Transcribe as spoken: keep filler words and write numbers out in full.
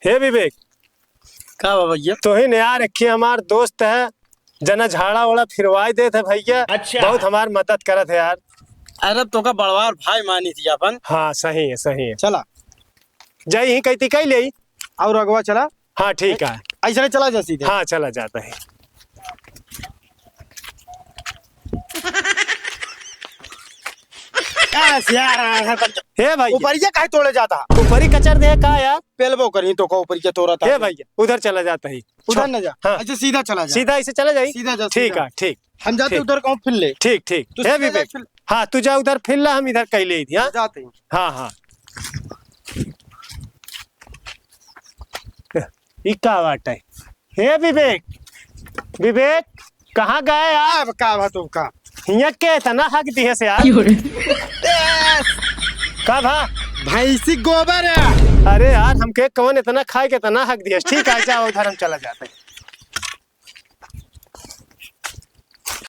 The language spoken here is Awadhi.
हे विवेक। का बा भैया? तोहिन यार, एक्खे हमार दोस्त है, जना झाड़ा ओड़ा फिरवाई देत है भैया। अच्छा। बहुत हमार मदद करत है यार। अरे तोका बड़वार भाई मानी थी अपन। हाँ, सही है, सही है। चला। जाई ही कहती कह ले। और अगवा चला। हाँ, ठीक है। ऐसे नहीं चला जा सीधे। हाँ, चला जाता है। का सियार है, हे भाई। ऊपरिया काहे तोड़े जाता? ऊपरी कचर दे का यार? पेलबो करी तो का ऊपरिया तोड़ा था। हे भैया, उधर चला जाता है। उधर न जा। हाँ। अच्छा, सीधा चला जा। सीधा ऐसे चला जाई? सीधा जा, ठीक सीधा। है, ठीक। हम जाते ठीक। उधर कहूँ फिर ले। ठीक, ठीक। तू हे सीधा जा विवेक। फिर। हाँ, तू जा उधर फिर ला, हम इधर कह ले थी, हाँ? जाते हैं। हाँ, हाँ। ई का बात है? हे विवेक, विवेक, कहाँ गए यार? अब का बा तू का? हियाँ के इतना हक दिहे से यार? क्यों रे? का भा? भैंसी गोबर है। अरे यार, हमके कौन इतना खाए के इतना हक दिहे? ठीक है, जाओ उधर हम चला जाते हैं।